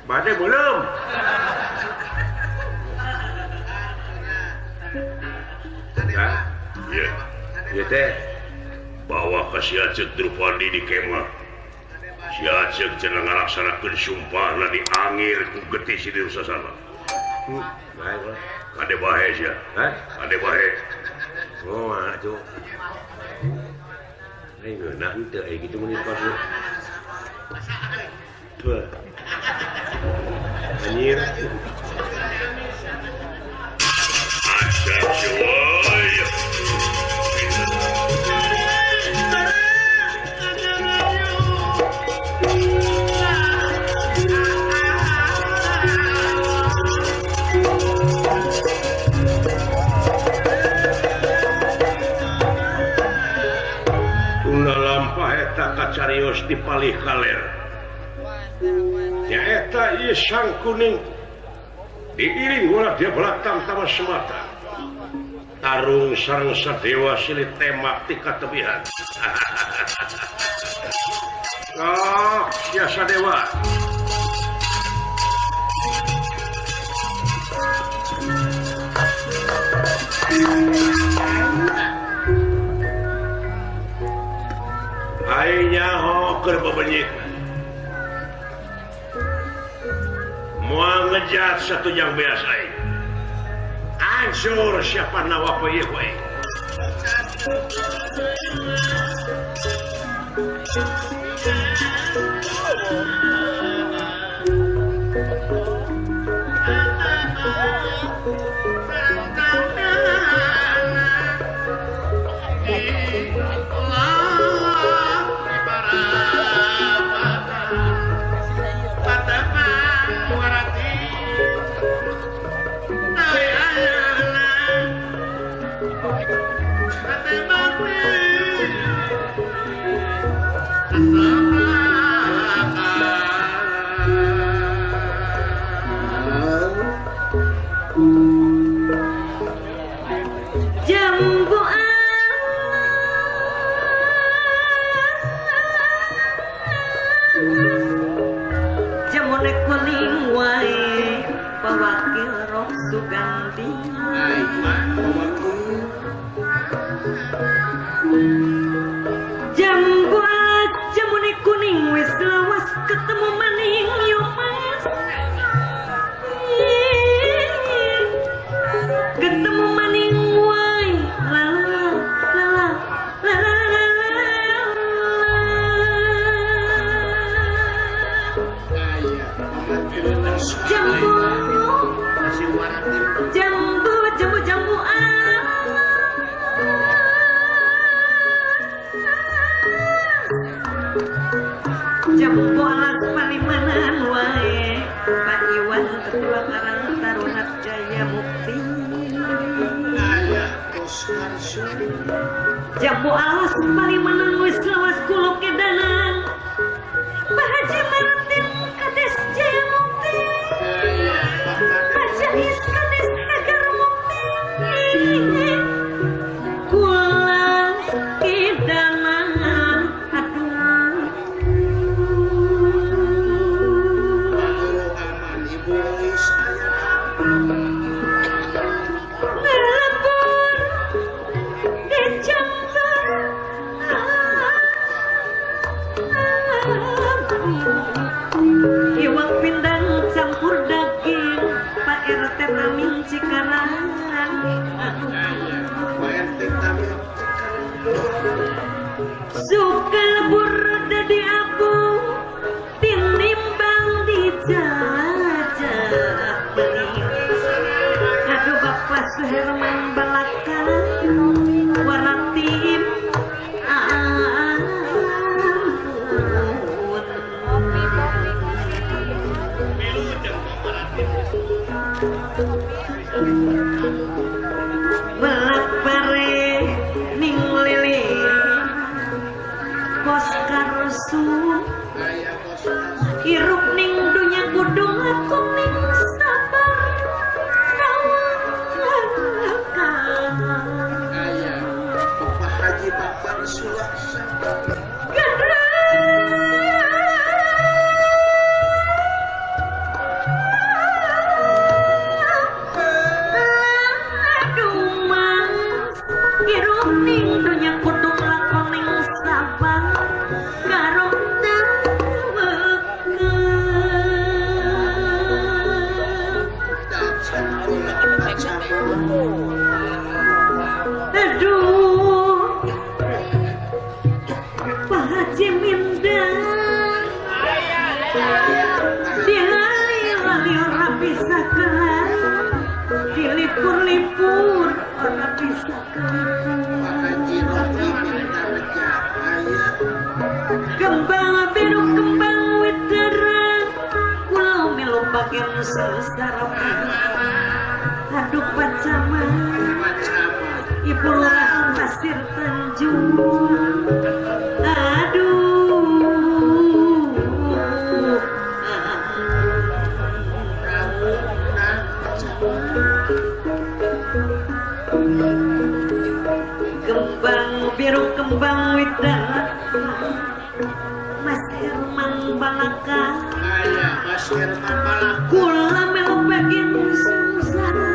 Bade belum. Hah? Iya. Ieu teh bawa ka si Acek Drupadi di kemah. Si Acek cenah ngalaksanakeun sumpahna diangir ku getih si Dursasana. Bae ulah. Kade bae sia. Hah? Kade bae. Oh, atuh. Aing ngeunah henteu aya kitu mun dipasu. Tuh. Anjir. Acek woy. Kacarios di palih kaler nyaeta ieu Sang Kuning diiring ulah dia belakang tamas semata tarung sareng sadewa silih temak ti katebihan. Oh sia sadewa aing nyaho keur bebenyit moal ngejat satujang beas aing hancur siapa nawa poe ieu aing. Jambu alas jamune kuning wae pawakil roh Sugandi. Jambu alas jamune kuning wis lawas ketemu maning yo mas. Ketemu maning wae la la la la la la la. Jambu jambu jambu jambu jambu alas palimanan wae Pak Iwan ketua Karang Taruna Jaya Mukti. Jambu alas palimanan wis lawas kula kedanan Pak Haji Martin Kades Jaya Mukti, Pak Jais Kades Agar Mukti. Kula kedanan aduh ngelebur dicampur iwak pindang campur daging Pak RT Tamin Cikarang. Suka lebur dadi abu tinimbang dijajah bening. Aduh Bapak Suherman Balaka waratim ampun. Belak pare ning lilin kos karsu hirup ning dunya kudu aku ning sabar rawatan. Bapak Haji Bapak Sulaksa. Segala dilipur-lipur ora bisa kelipur. Kembang biru kembang witera kula melu bagian sengsara. Aduh pacama Ibu Lurah Pasir Tanjung. Aduh kembang biru kembang widara Mas Herman Balaka. Mas Herman Balaka kula melu bagian sengsara.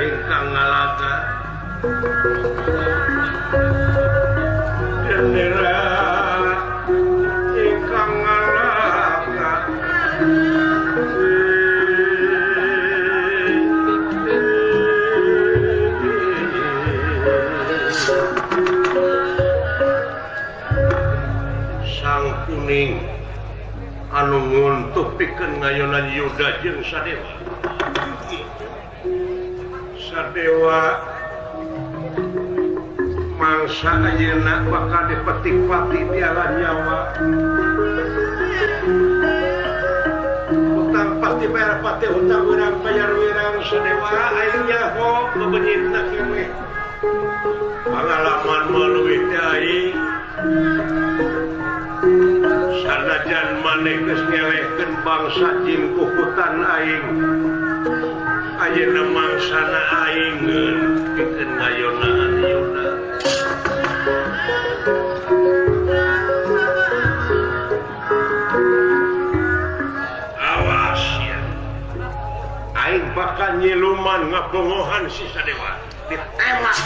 Ingkang ngalaga. Kuning anu nguntuh pikeun ngayonan Yuda jeung Sadewa. Sadewa mangsa ayeuna bakal dipetik-pati piala nyawa. Utang pati bayar pati utang wirang bayar wirang Sadewa aing nyaho bebenyitna kewe. Pangalaman mah leuwih teh aing. Sanajan maneh geus ngelehkeun bangsa jin kukutan aing. Ayeuna mangsana aing pikeun ngayonaan Yuda. Awas ya. Aing bakal nyiluman ngabongohan si Sadewa. Ditembak.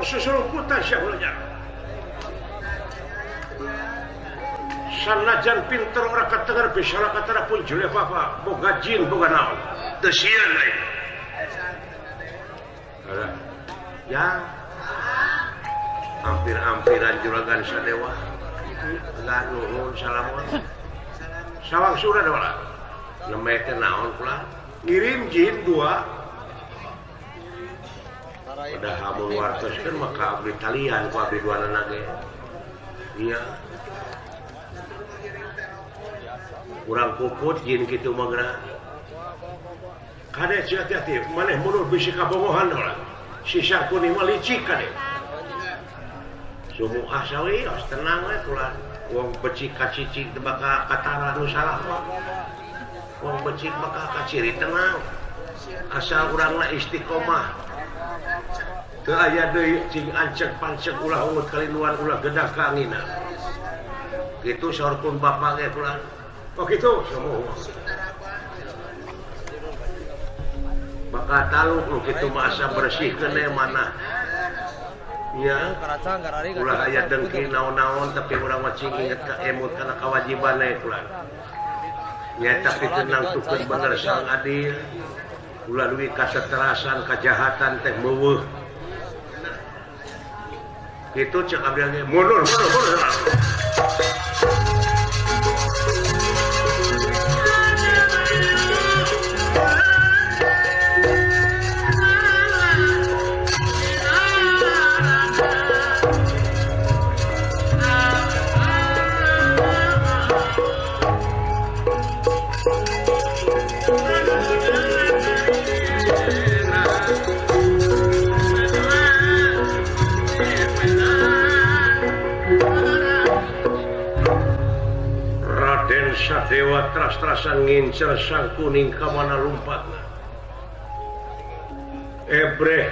Susulputan syahulnya sanajan pinter ora katengar bisa ora katara pun jule apa boga jin boga naon teu sieun aing ya hampir-hampiran juragan Sadewa lah nuhun salamon sawang sura dola nembe teh naon kula ngirim jin dua. Udah hamun wartoskeun maka abdi talian ku abdi duanana ge. Iya. Urang puput jin kitu mah geura. Kade hati-hati maneh mundur bisi kabongohan heula. Sisa kuning mah licik kade. Sumu asa we os tenang we kula. Wong becik kacicik teu bakal katara nu salah mah. Wong becik bakal kaciri tenang. Asal urangna istiqomah. Teu aya deui cing ancek pancek ulah ungut kalinuan ulah gedah ka angina. Kitu saur pun bapak ge kula. Oh kitu sumuh. Bakal taluk nu kitu mah asa bersihkeun we mana. Nya. Ulah aya dengki naon-naon tapi urang mah cing inget ka emut kana kawajiban we kula. Nya tapi tenang tukeun bener sang adil. Ulah duwi kaseterasan kajahatan teh meuweuh. Itu cek abdi ge mundur mundur mundur. Sadewa teras-terasan ngincer Sang Kuning ka mana lumpatna. Ebreh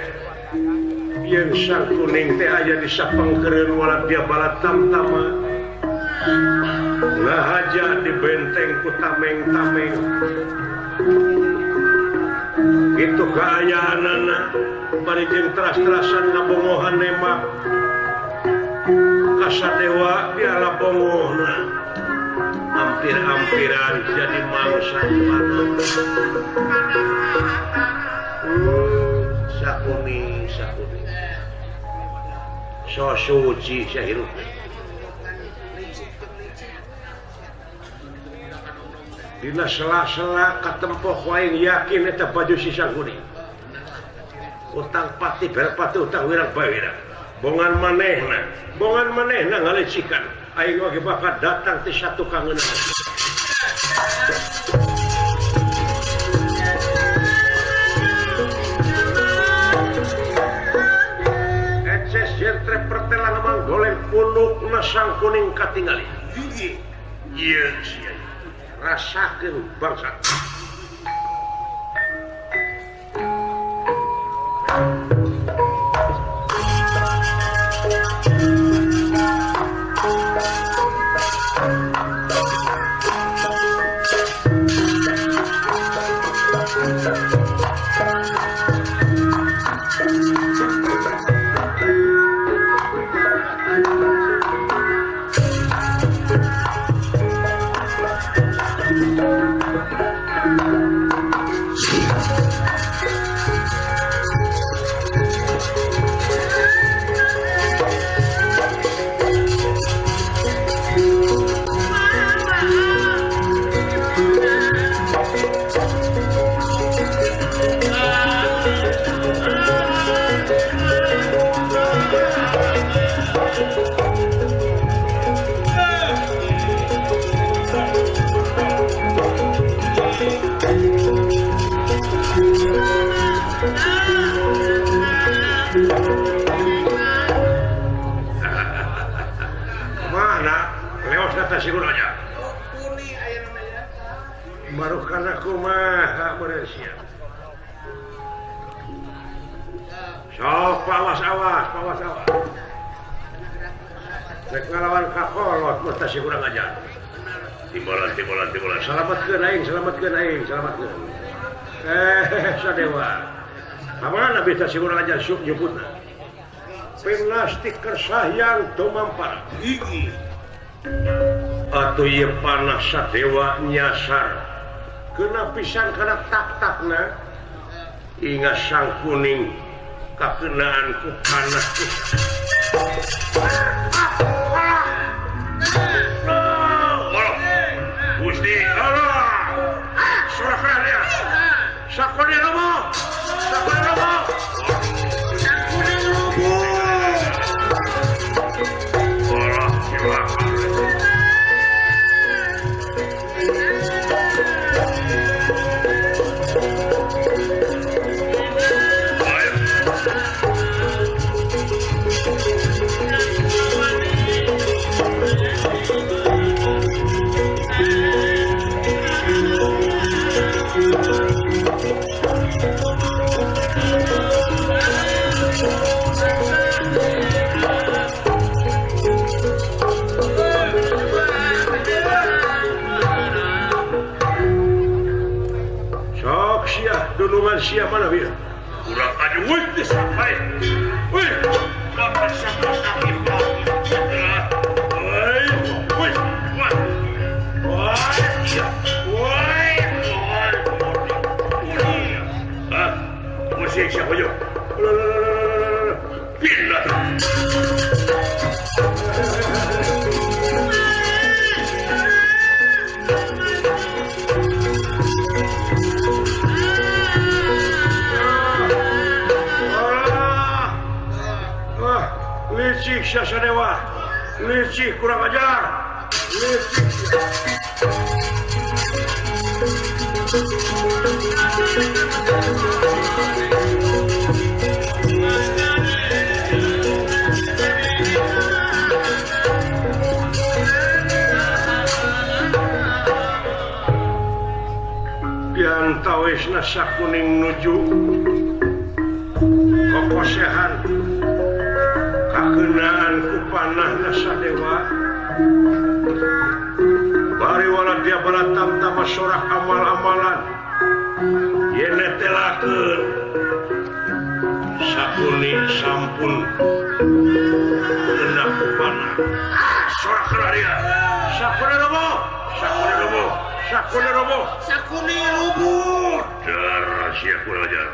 yen Sang Kuning teh aya di sapangkeureun walabia balatamtama. Ngahaja di benteng ku tameng-tameng. Kitu kaayaanana bari jeung teras-terasan ngabongohan nembak. Ka Sadewa diala bongohna. Hampir-hampiran jadi mangsa mana. Sakuni sakuni. So suci sahirup. Dina sela-sela katempoh waing yakin eta baju si Sangkuni. Utang pati berpati utang wirang bawirang. Bongan manehna ngalecikan. Aing oge bakal datang ti satu kangenan. Eces jentre pertela ngemang goleng punukna Sang Kuning katingali. Ieu sia. Rasakeun bangsat. tasih kurang ajar. Baru kana kumaha beres sia. Sok awas awas, awas awas. Rek ngalawan kakolot mah tasih kurang ajar. Timbalan timbalan timbalan. Selamatkeun aing, selamatkeun aing, selamatkeun. Sadewa. Kamana bisa tasih kurang ajar sok nyebutna. Plastik kersahyang tumampara. Atuh ieu panah sadewa nyasar. Kena pisan kana tak-takna. Inga sang kuning kakenaan ku panah ku. Gusti Allah. Surah ya. Sakone lomo. Sakone lomo. Sakone lomo. Dunungan sia mana bieu? Urang aduh teu sampai. Woi, bapak sakit sakit. Woi, woi, woi. Woi, woi. Ah, musik siapa yo? Pindah. Licik Sadewa, licik kurang ajar, licik. Piantawisna sakuning nuju kokosehan. Kakenaan ku panahna sadewa bari wala dia baratam tama sorak amal-amalan yene telakeun sakuni sampun kena ku panah sorak dia sakuni robo sakuni robo sakuni robo sakuni lubur darah sia kurang ajar.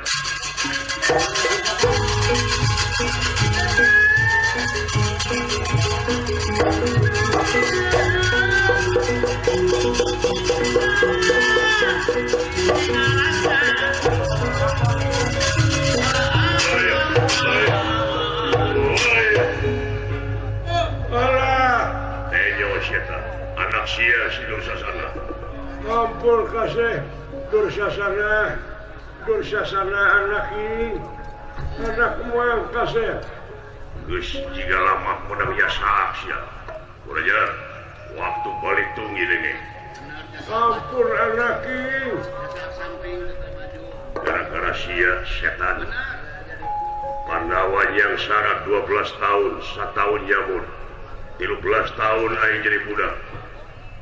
Anak sia si Dursasana. Ampun kasih Dursasana, Dursasana anak ini, anak muang kasih. Geus jiga lama menang jasa sia. Raja, waktu balik tunggi lagi. Ampun anak ini. Gara-gara sia setan. Pandawa yang syarat 12 tahun, 1 tahun nyamun. 13 tahun aing jadi budak.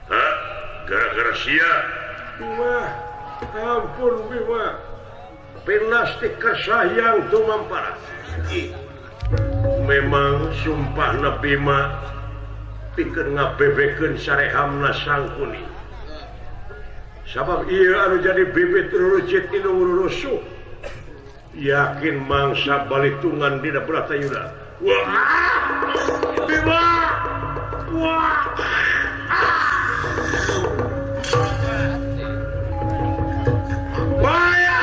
Hah? Gara-gara sia. Bima, ampun Bima. Plastik kersayang tumampara. Memang sumpahna Bima pikeun ngabebekeun sarehamna Sangkuni. Sabab ieu anu jadi bibit rurucit inung rurusuh. Yakin mangsa balitungan dina Bratayuda. Wah! Bima! Wah! Bahaya!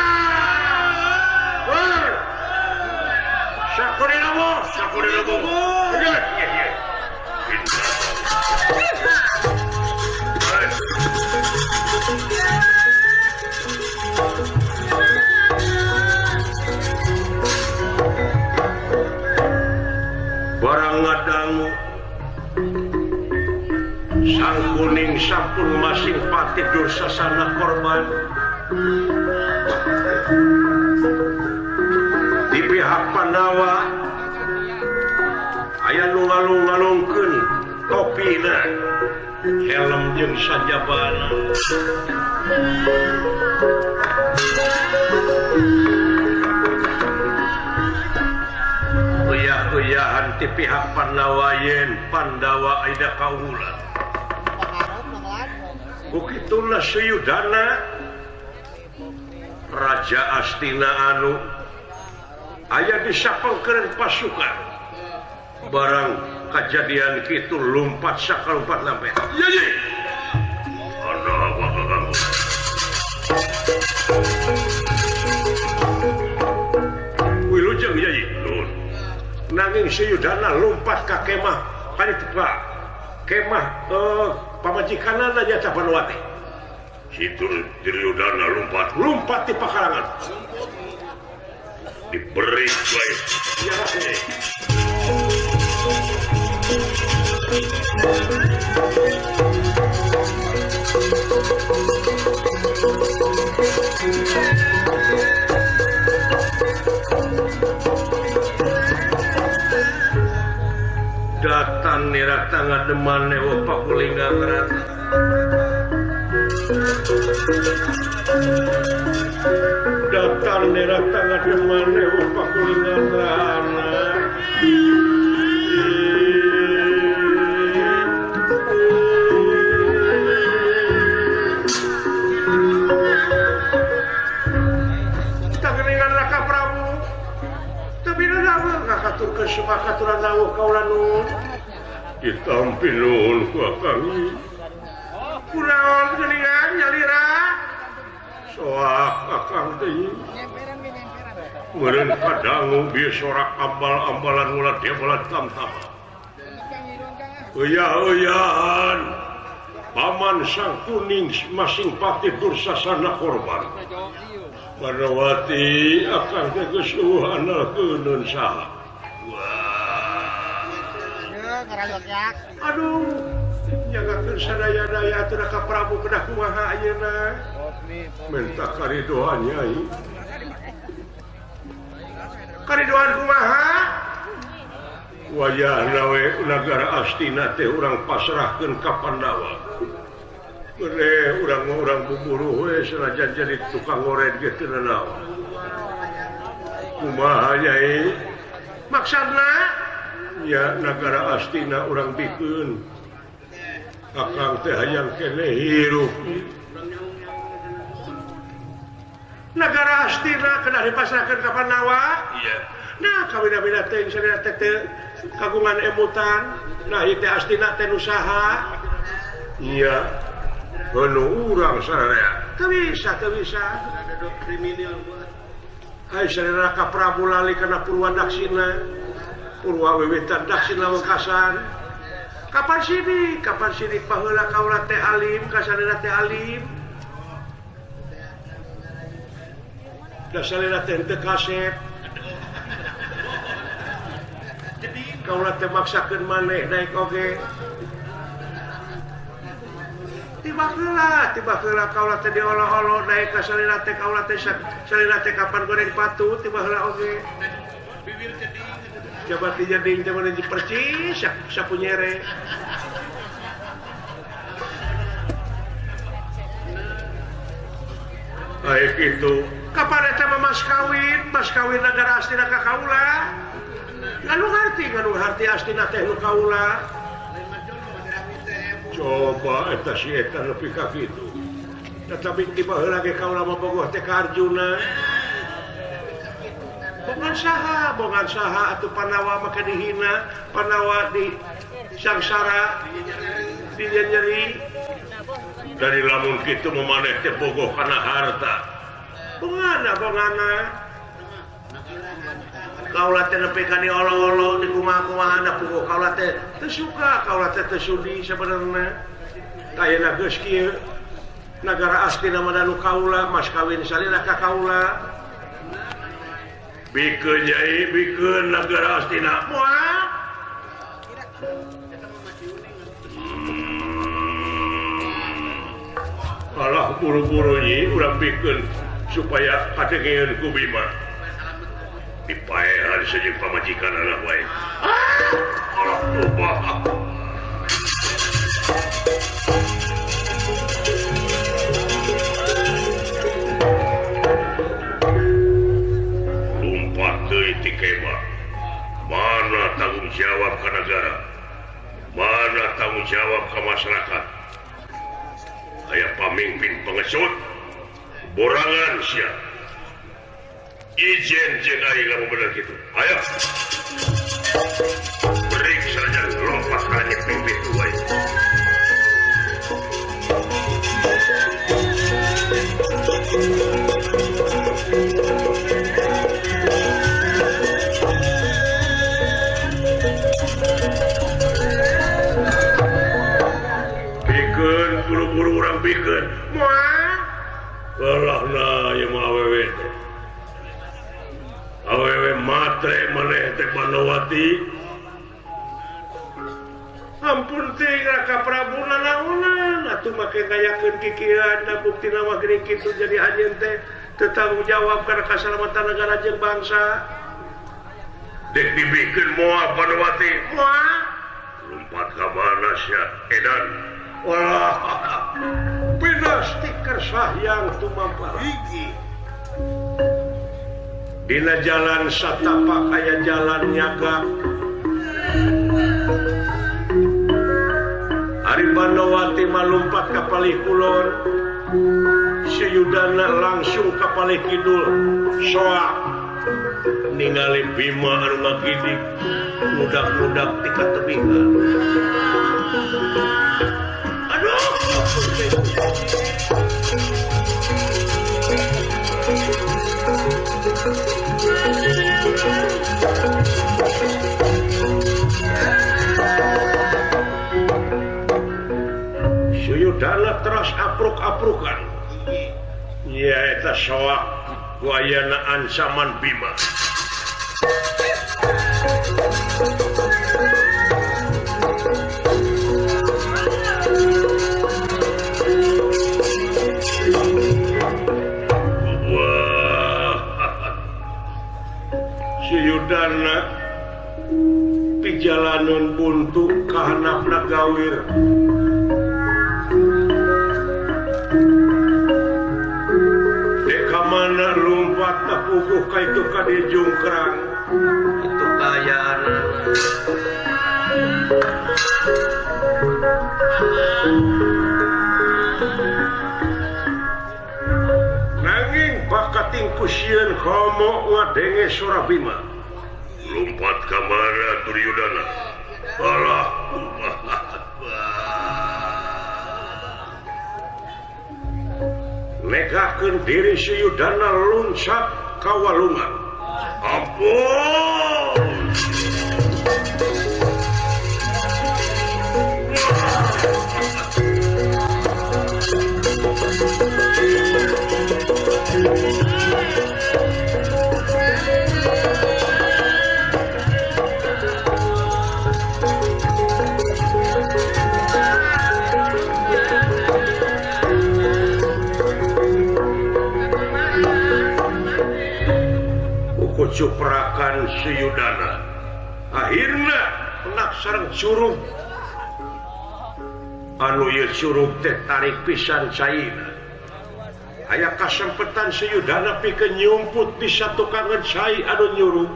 Wah! Sakuni lobo! Sakuni lobo! Iya, iya. Barang ngadangu Sang Kuning sampun masing pati Dursasana korban. Di pihak Pandawa aya nu ngalung-ngalungkeun topina, helm jeung sajabana. Uyah-uyahan ti pihak Pandawa yen Pandawa aida kaunggulan. Bukituna Suyudana Raja Astina anu aya di sapengkeureun pasukan. Barang kejadian kitu lumpat sakalumpat lampe. Ye. Ana apa kakang? Wilujeng Yayi. Nuhun. Nanging Suyudana lumpat ka kemah kaditu kemah pamajikanana nyaeta Banowati. Situ Duryodana lompat. Lompat di pakarangan. Diberi bae. Ya. Datang nirata ngademan newa pakulingga ngerata. Datang nirata ngademan newa pakulingga ngerata. Tangeningan Raka Prabu. Tapi nawa ngakaturkeun sumakaturan lawuh kaula nuhun. Ditampi nuhun ku akang. Kunaon geuningan nyalira? Soak akang teh. Meureun kadangu bieu sorak ambal-ambalan ulah dia-balan tamtama. Uyah-uyahan Paman Sang Kuning masing pati Dursasana korban. Banowati akang teh geus eueuh analkeun saha. Aduh, nyagakeun sadaya-daya atuh ka Prabu kedah kumaha ayeuna. Minta karidoan Nyai. Karidoan kumaha? Wayahna we nagara Astina teh urang pasrahkeun ka Pandawa. Geuleuh urang mah urang buburuh we sanajan jadi tukang ngored ge teu nanaon. Kumaha Nyai? Maksudna? Ya nagara Astina urang bikeun. Akang teh hayang keneh hirup. Nagara Astina kedah dipasrahkeun ka Pandawa? Iya. Nah, kawina-wina teh salira teh teu kagungan emutan. Nah, ieu teh Astina teh nu saha? Iya. Heunuh urang sararea. Teu bisa, teu bisa. Ai salira ka Prabu lali kana Purwa Daksina. Purwa wiwitan Daksina wekasan. Kapan sini baheula kaula teh alim, ka salira teh alim. Da salira teh teu kasep. Kaula teh maksakeun maneh daek oge. Tiba heula kaula teh diolo-olo daek ka salira teh kaula teh salira teh kapan goreng patu tiba heula oge. Bibir ceding. Coba dijading coba di percis sapu nyere. Baik itu. Kapan eta mah mas kawin nagara Astina ka kaula? Nganu harti Astina teh nu kaula. Coba eta si eta nepi ka kitu. Tetapi tiba heula ge kaula mah bogoh teh ka Arjuna. Bongan saha atuh Pandawa make dihina, Pandawa di sangsara, dinyeri. Dari lamun kitu mah maneh teh bogoh kana harta. Bongana. Kaula teh nepi ka diolo-olo di kumaha-kumahana puguh kaula teh teu suka, kaula teh teu sudi sabenerna. Ayeuna geus kieu nagara Astina mah nu kaula, mas kawin salira ka kaula. Bikeun Nyai, bikeun nagara Astina. Moal. Alah buru-buru nyi urang bikeun supaya kadengeun ku Bima. Dipaehan saja pamajikan anak wae. Alah loba. Lumpat deui ti kemah. Mana tanggung jawab ka negara? Mana tanggung jawab ka masyarakat? Aya pamimpin pengecut, borangan sia. Ijen jeung aing lamun bener kitu. Ayo. Berik saja lompat ka nyek pimpin wae. Bikeun buru-buru urang bikeun. Moal. Alah na ieu mah awewe teh. Awewe matre maneh teh Banowati. Ampun teh Raka Prabu nanaonan atuh make ngayakeun kikieuan da buktina mah geuning kitu jadi anjeun teh teu tanggung jawab kana kasalamatan negara jeung bangsa. Dek dibikeun moal Banowati. Moal. Lumpat ka mana sia edan. Wah, pinasti kersahyang tumampar. Hiji. Dina jalan satapak aya jalan nyagak. Ari Banowati malumpat ka palih kulon, si Yudana langsung ka palih kidul. Soak ningali Bima anu ngagidik, mudak-mudak ti katebihan. Aduh! Suyudana teras apruk-aprukan. Nyaeta soak wayana ancaman Bima. Wah, Suyudana pijalanan buntu kahanapna gawir. Deka mana lumpat tapuguh ka itu ka di jungkrang. Itu kaayaan. Nanging bakating kusieun homo ngadenge sora Bima. Lumpat ka mana Duryudana? Alah, negakeun diri Suyudana luncat ka walungan. Ampun! Cuprakan Suyudana akhirna penak sareng curug anu ieu curug teh tarik pisan caina. Aya kasempetan Suyudana pikeun nyumput di satukangan cai anu nyurug.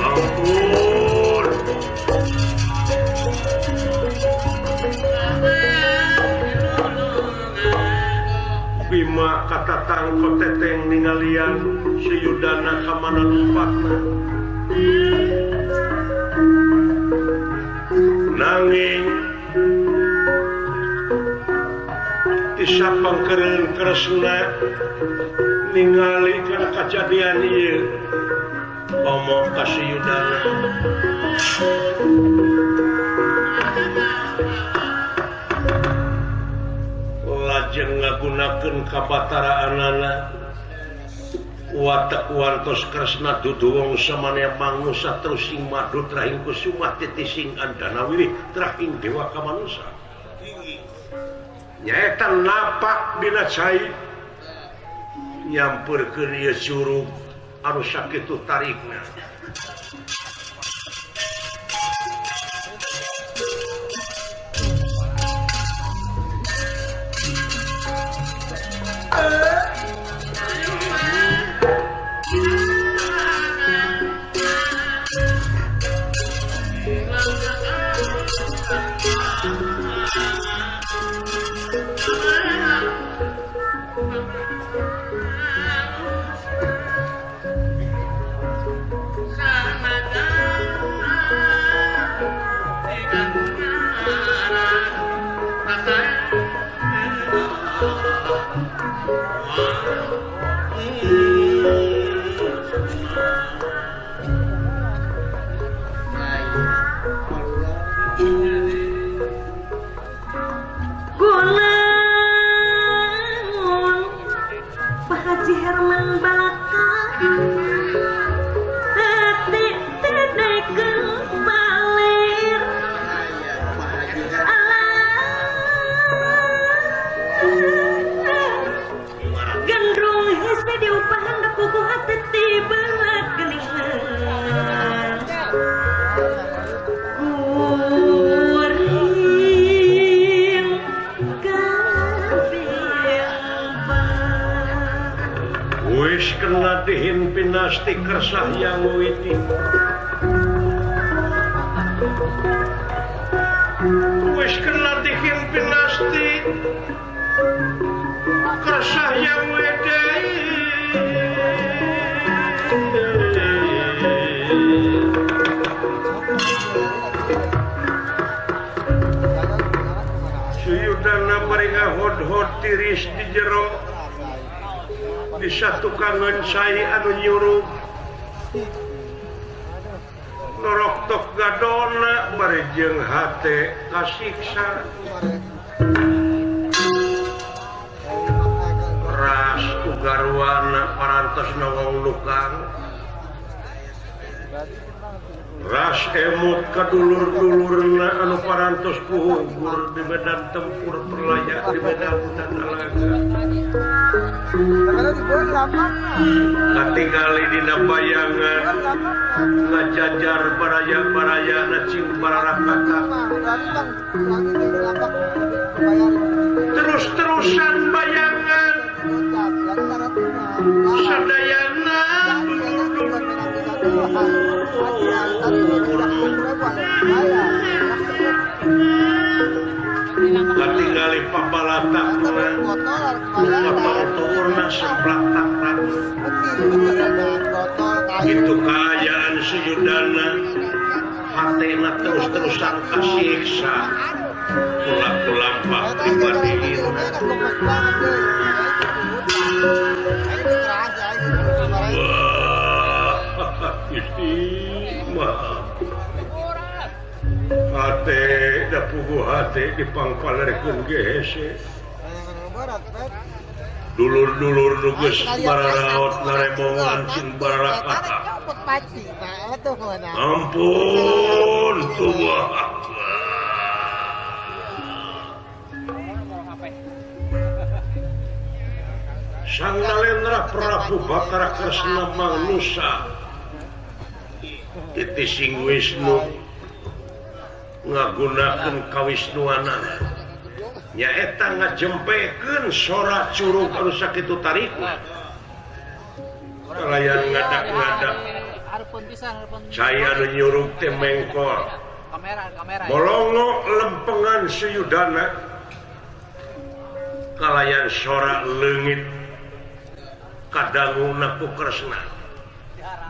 Ampun! Bima katatang koteteng ningalian Suyudana ka mana lumpatna. Nanging tisapangkeureun Kresna ningali kana kajadian ieu ngomong ka Suyudana. Lajeng ngagunakeun kabataraanana Watak wantos Kresna dudu wong samane mangusa terus sing madu trahing kusuma titising andana wiwih trahing dewa kamanusa. Nyaeta napak dina cai nyampeurkeun ieu curug anu sakitu tarikna. Dihin pinasti kersah yang witi wis kena dihin pinasti kersah yang witi Suyudana paringa hod-hod tiris di jero di satu kangen saya anu nyuruh norok tok gadona bari jeung hate kasiksa ras ugarwana parantos nawang lukang ras emut kadulur-dulurna anu parantos kuhugur di medan tempur perlaya di medan hutan alaga. Katingali dina bayangan ngajajar baraya-baraya nacing bararakata terus-terusan bayangan sadayana katingali papalatakna potong tuurna seblak taktak itu kaayaan Suyudana hatena terus-terusan kasiksa kula-kulampah pribadi. Wah, Gusti maaf hate da puguh hate dipangpalerkeun ge hese dulur-dulur nu geus bararaot narembongan cing bararakata ampun tuh. Sang Nalendra Prabu Batara Kresna Mangnusa titising Wisnu ngagunakeun kawisnuanana nyaeta ngajempekeun sora curug anu sakitu tarikna kalayan ngadak-ngadak cai anu nyurug teh mengkol bolongo lempengan Suyudana kalayan sora leungit kadanguna ku Kresna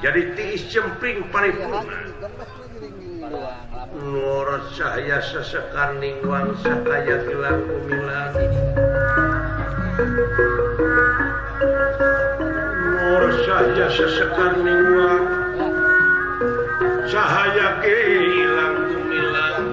jadi tiis jempling paripurna Nur cahaya sesekar ningwang sakaya gilang kumilang Nur cahaya sesekar ningwang cahaya gilang kumilang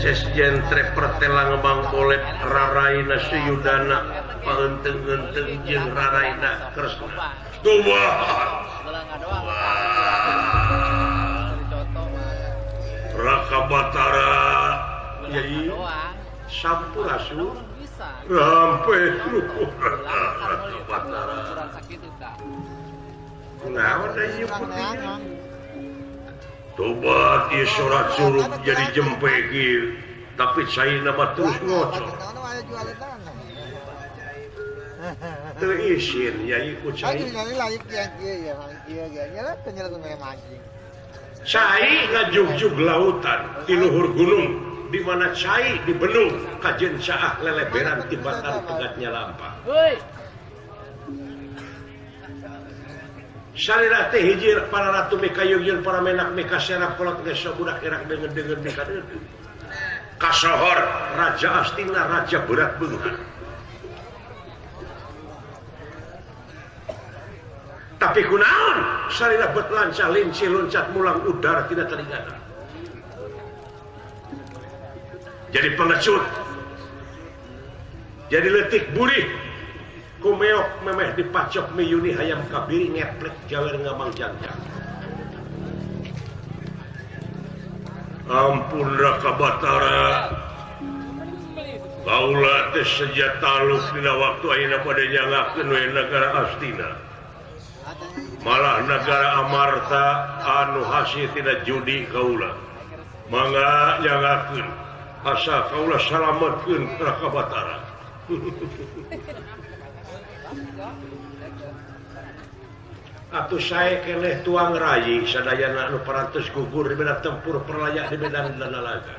Sesjen jentre pertela ngebang boleh raraina Suyudana paeunteung-eunteung jeung raraina Kresna. Tuhan. Raka Batara Yai sampurasun rampe Raka Batara. Kunaon da ieu putih? Tobat ieu surat surup jadi jempe kieu, tapi caina mah terus ngocor. Teu isin yai ku cai. Cai ngajugjug lautan di luhur gunung di mana cai di benung kajen caah leleberan tibatan pegatnya lampa. Salira teh hiji para ratu mikayugyun para menak mikaserap kolot geus budak erak deungeun-deungeun mikadeudeuh. Kasohor Raja Astina raja berat beunghar. Tapi kunaon salira bet lancah lincih loncat mulang udara tidak teringana. Jadi pengecut. Jadi letik burih. Kumeok memeh dipacok miyuni hayam kabiri ngeplek jawer ngamang jangjang. Ampun Raka Batara. Kaula teh seja taluk dina waktu ayeuna bade nyangakeun we nagara Astina. Malah nagara Amarta anu hasil tina judi kaula. Mangga nyangakeun asa kaula salametkeun Raka Batara. Atuh sae keneh tuang rayi sadayana anu parantos gugur di medan tempur perlayak di medan lalaga.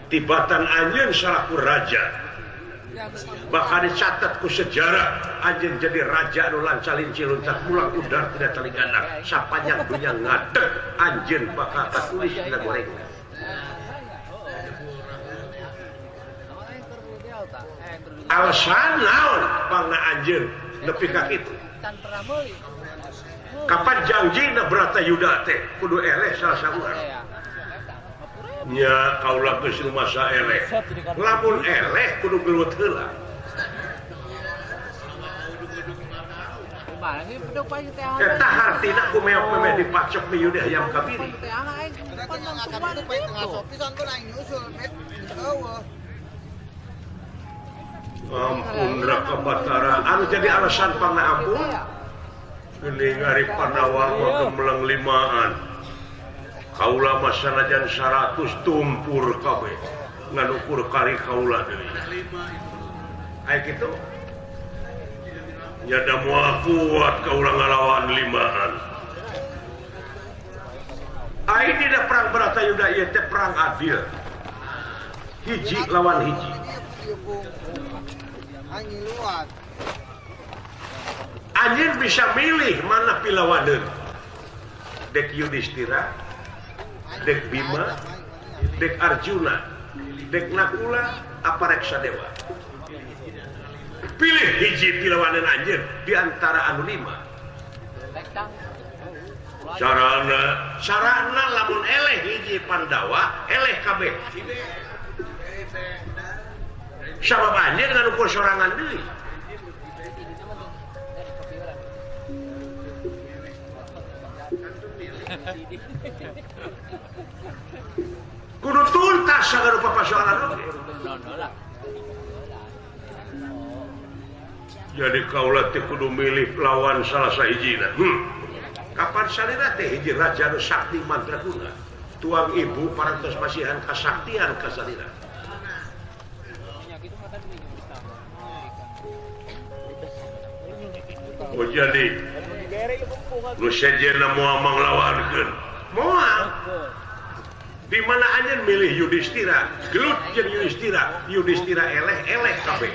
Tibatan anjeun salaku raja. Bakal dicatat ku sejarah anjeun jadi raja anu lanca linci loncat pulang udar tidak telinganak sapanjang dunya ngadeg anjeun bakal katulis dina gorengan. Alasan naon bangna anjeun nepi ka kitu? Kapan janjina Bratayuda teh kudu eleh salah saurang. Nya kaula geus rumasa eleh. Lamun eleh kudu gelut heula. Eta hartina ku meok memeh dipacok miyude hayam kabiri. Ampun Raka Batara anu jadi alasan pangna ampun. Geuning ari Pandawa mah gemeleng limaan. Kaula mah sanajan 100 tumpur kabeh ngan ukur kari kaula deui. Aya kitu nya da moal kuat kaula ngalawan limaan. Ai dina perang Bratayuda ieu teh perang adil. Hiji lawan hiji. Anjeun bisa milih mana pilawaneun. Dek Yudhistira, dek Bima, dek Arjuna, dek Nakula, apa rek Sadewa. Pilih hiji pilawaneun anjeun di antara anu lima. Carana lamun eleh hiji Pandawa, eleh kabeh. Sabab anjeun ngan ukur sorangan deui. Kudu tuntas sagarupa pasoalan oge. Jadi kaula teh kudu milih lawan salah sahijina. Kapan salira teh hiji raja anu sakti mandraguna. Tuang ibu parantos masihan kasaktian ka salira. Oh jadi nu sejenna moal manglawankeun. Moal. Di mana anjeun milih Yudhistira, gelut jeung Yudhistira, Yudhistira eleh-eleh kabeh.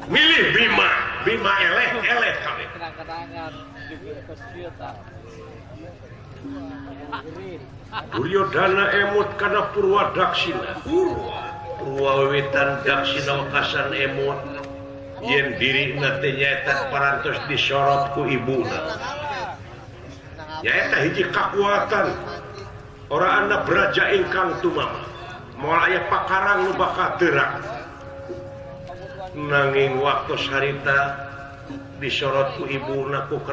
Milih Bima, Bima eleh-eleh kabeh. Duryodhana emut kana Purwa Daksina. Purwa wiwitan Daksina wekasan emut. Yen diri teh nyaeta parantos disorot ku ibuna. Nyaeta hiji kakuatan ora ana braja ingkang tumama. Moal aya pakarang nu bakal teurak. Nanging waktu harita disorot ku ibuna ku